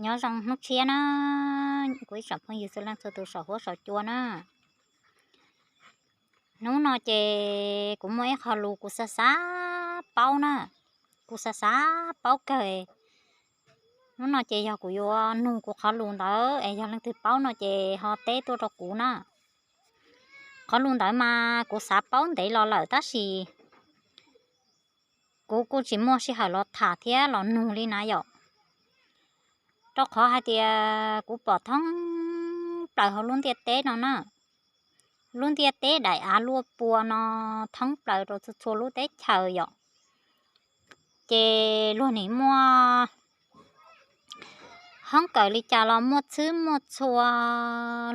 Nyob zoo hnub tshiab na, kuv ib tsoom phooj ywg txhua leej txhua tus saum huab saum cua na. Hnub no ces kuv muaj ib qho lus kuv xav xav paub na, kuv xav xav paub kawg. Hnub no ces yog kuv yuav nug kuv qhov lus ntawd es yog leej twg paub no ces ho teb tuaj rau kuv na. Qhov lus ntawd mas kuv xav paub ntev los lawm tab sis kuv kuj tsis muaj sij hawm los tham thiab los nug li na yom. Rau qhov hais tias kuv pom thoob plaws hauv lub ntiaj teb no na, lub ntiaj teb daim av luaj pua no thoob plaws rau txhua txhua lub teb chaws yom. Ces luag nim muaj hoob kawm li cas los muaj txhwb muaj txhua,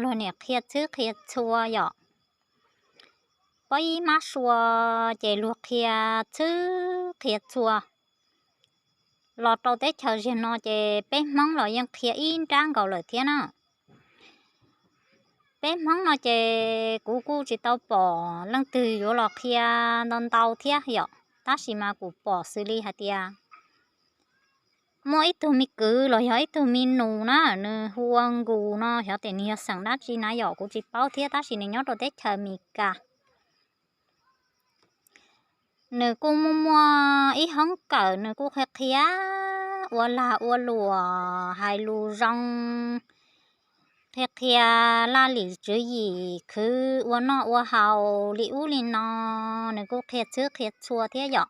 luag nim qhia txhwb qhia txhua yom. Pob yib mab sua ces luag qhia txhwb qhia txhua. Los rau teb chaws ziag no ces peb Hmoob los yeej qhia ib nrab nkaus lawm thiab na. Peb Hmoob no ces kuv kuj tsis tau pom leej twg yuav los qhia ntau ntau thiab yom, tab sis mas kuv pom xws li hais tias muaj ib tug me kwv los yog ib tug me nus na, nws hu ua Nkus no, xyov tias nws yog xeem dab tsi na yom, kuv tsis paub thiab tab sis nws nyob rau teb chaws Amelikas. Nws kuj muaj muaj ib hoob kawm, nws kuj qhia qhia ua lag ua luam, hais lus zoo, qhia qhia laj lim tswv yim, khwv ua noj ua haus li ub li no, nws kuj qhia txhwb qhia txhua thiab yom.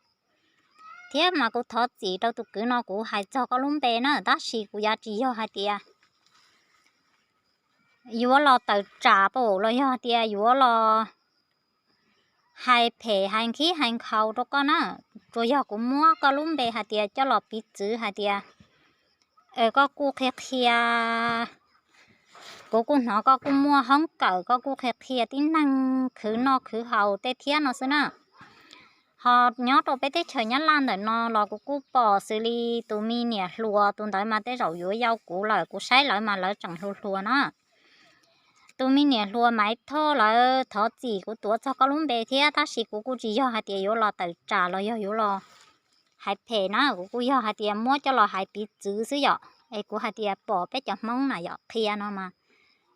Thiab mas kuv thov txim rau tus kwv no kuv hais txog koj lub npe na, tab sis kuv yuav tsis yog hais tias yuav los tawm tsam pam los yog hais tias yuav los hais phem hais nkhib hais nkhaus rau koj na. Tsuas yog kuv muab koj lub npe hais tias coj los piv txwv hais tias koj kuj qhia qhia, kuv kuj hnov koj kuj muaj hoob kawm, koj kuj qhia qhia tib neeg khwv noj khwv haus tej thiab no xwb na. Ho nyob rau peb teb chaws Nyab Laj ntawm no los kuv kuj pom xws li tus me niam hluas tus ntawd mas tej zaum yuav yau kuv lawm, kuv saib lawv mas lawv tseem hluas hluas na. Tus me niam hluas Maiv Thoj, lawv thov txim kuv tuav txog koj lub npe thiab, tab sis kuv kuj tsis yog hais tias yuav los tawm tsam los yog yuav los hais phem na, kuv kuj yog hais tias muab coj los hais piv txwv xwb yom. Es kuv hais tias pom peb cov Hmoob na yom qhia no mas,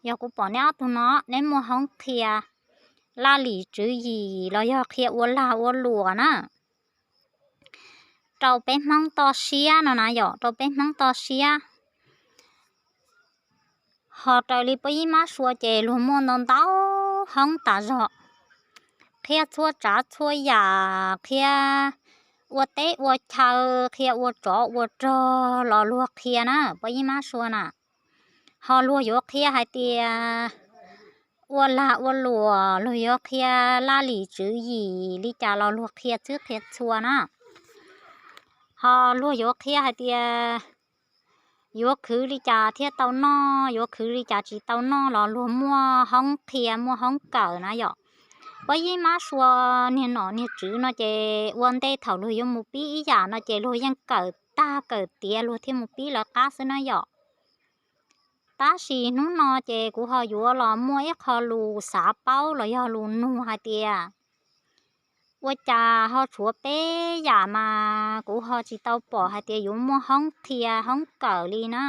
yog kuv pom neb ob tug no, neb muaj hoob qhia laj lim tswv yim los yog qhia ua lag ua luam na rau peb Hmoob toj siab no na yom, rau peb Hmoob toj siab. Ho raws li pob yib mab sua ces luag muaj ntau ntau hoob tas zog, qhia txhua tsav txhua yam, qhia ua teb ua chaw, qhia ua tsov ua rog los luag qhia na pob yib mab sua na. Ho luag yuav qhia hais tias ua lag ua luam, luag yuav qhia laj lim tswv yim li cas los luag qhia txhwb qhia txhua na. Ho luag yuav qhia hais tias yuav khwv li cas thiaj tau noj, yuav khwv li cas tsis tau noj los luag muaj hoob qhia muaj hoob kawm na yom. Pob yib mab sua niag nom niag tswv no ces ua ntej thaum luag yuav mus pib ib yam no ces luag yeej kawm tag kawm tiav luag thiaj mus pib lawv qab xwb na yom. Tab sis hnub no ces kuv ho yuav los muaj ib qho lus xav paub los yog lus nug hais tias ua cas ho tshuav peb yam mas kuv ho tsis tau pom hais tias yuav muaj hoob qhia hoob kawm li na.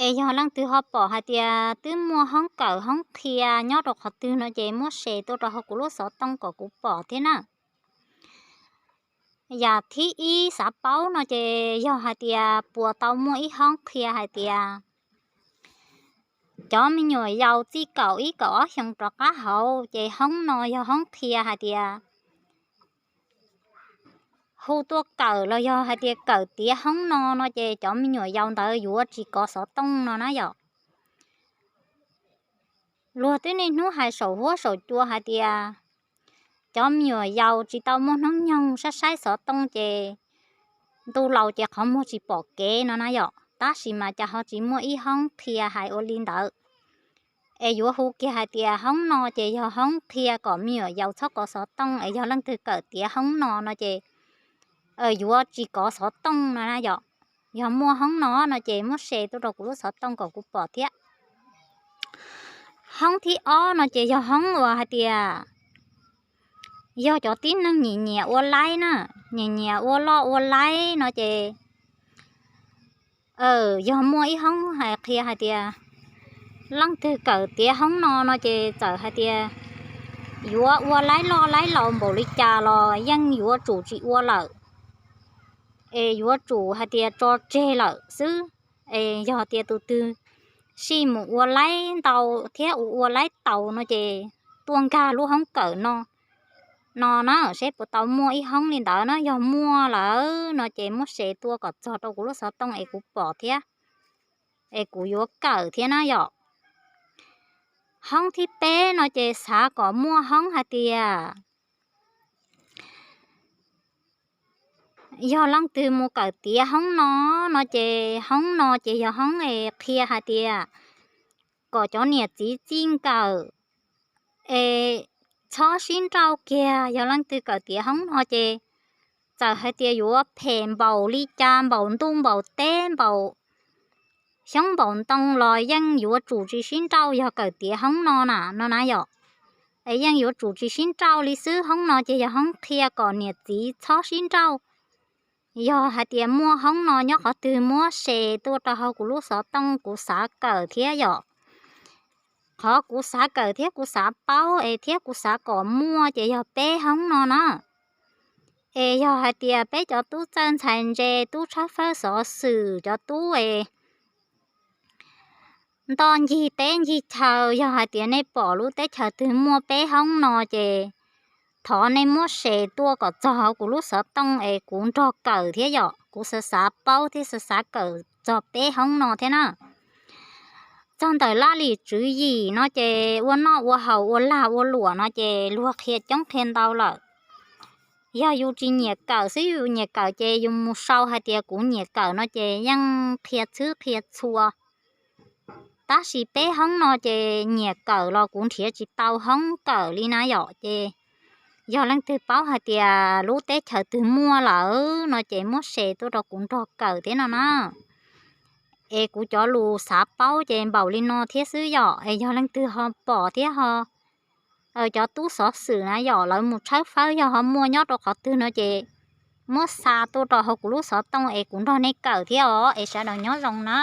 Es yog leej twg ho pom hais tias twb muaj hoob kawm hoob qhia nyob rau qhov twg no ces muab share tuaj rau hauv kuv lub xov tooj kom kuv pom thiab na. Yam thib ib xav paub no ces yog hais tias puas tau muaj ib hoob qhia hais tias cov me nyuam yaus txij kaum ib kaum ob xyoo rov qab hauv ces hoob no yog hoob qhia hais tias hu tuaj kawm los yog hais tias kawm tiav hoob no no ces cov me nyuam yaus ntawd yuav tsis kov xov tooj no na yom. Luag twb niaj hnub hais saum huab saum cua hais tias cov me nyuam yaus tsis tau muaj hnub nyoog saib saib xov tooj ces ntu laus ces qhov muag tsis pom kev no na yom. Tab sis mas cas ho tsis muaj ib hoob qhia hais ua li ntawd. Es yuav hu kiag hais tias hoob no ces yog hoob qhia kom me nyuam yaus txhob kov xov tooj, es yog leej twg kawm tiav hoob no no ces yuav tsis kov xov tooj no na yom. Yog muaj hoob no no ces muab share tuaj rau kuv lub xov tooj kom kuv pom thiab. Hoob thib ob no ces yog hoob uas hais tias yog cov tib neeg nyiam nyiam ua laib na, nyiam nyiam ua loj ua laib no ces Yog muaj ib hoob hais qhia hais tias leej twg kawm tiav hoob no no ces txawm hais tias yuav ua laib loj laib laus npaum li cas los yeej yuav tsum tsis ua lawm, es yuav tsum hais tias tso tseg lawm xwb. Es yog tias tus twg sij mus ua laib ntau thiab ua laib taus no ces tuaj nkag lub hoob kawm no no na, seb puas tau muaj ib hoob li ntawd na. Yog muaj lawm no ces muab share tuaj kom txog rau kuv lub xov tooj es kuv pom thiab, es kuv yuav kawm thiab na yom. Hoob thib peb no ces xav kom muaj hoob hais tias yog leej twg mus kawm tiav hoob no no ces hoob no ces yog hoob es qhia hais tias kom cov niam txiv txij nkawm es txhob sib nrauj kiag. Yog leej twg kawm tiav hoob no ces txawm hais tias yuav phem npaum li cas, npaum ntuj npaum teb, npaum xyoob npaum ntoo los yeej yuav tsum tsis sib nrauj yog kawm tiav hoob no na, no na yom. Es yeej yuav tsum tsis sib nrauj li xwb. Hoob no ces yog hoob qhia kom niam txiv txhob sib nrauj. Yog hais tias muaj hoob no nyob qhov twg muab share tuaj rau hauv kuv lub xov tooj, kuv xav kawm thiab yom. Qhov kuv xav kawm thiab kuv xav paub es thiab kuv xav kom muaj ces yog peb hoob no na. Es yog hais tias peb cov tub txawj ntxhais ntse, tub tshawb fawb xov xwm, cov tub es nto ncig teb ncig chaw, yog hais tias nej pom lub teb chaws twg muaj peb hoob no ces thov nej muab share tuaj kom txog hauv kuv lub xov tooj es kuv nrog kawm thiab yom. Kuv xav xav paub thiab xav xav kawm txog peb hoob no thiab na. Txog ntawm laj lim tswv yim no ces ua noj ua haus ua lag ua luam no ces luag qhia coob qhia ntau lawm. Yog yus tsis nyiam kawm xwb, yus nyiam kawm ces yus mus sau hais tias kuv nyiam kawm no ces yeej qhia txhwb qhia txhua. Tab sis peb hoob no ces nyiam kawm los kuv nrhiav tsis tau hoob kawm li na yom. Ces yog leej twg paub hais tias lub teb chaws twg muaj lawm no ces muab share tuaj rau kuv nrog kawm thiab no na. Es kuv cov lus xav paub ces npaum li no thiab xwb yom. Es yog leej twg ho pom thiab ho, cov tub xov xwm na yom, lawv mus tshawb fawb yog ho muaj nyob rau qhov twg no ces muab xa tuaj rau hauv kuv lub xov tooj es kuv nrog nej kawm thiab os. Es sawv daws nyob zoo na.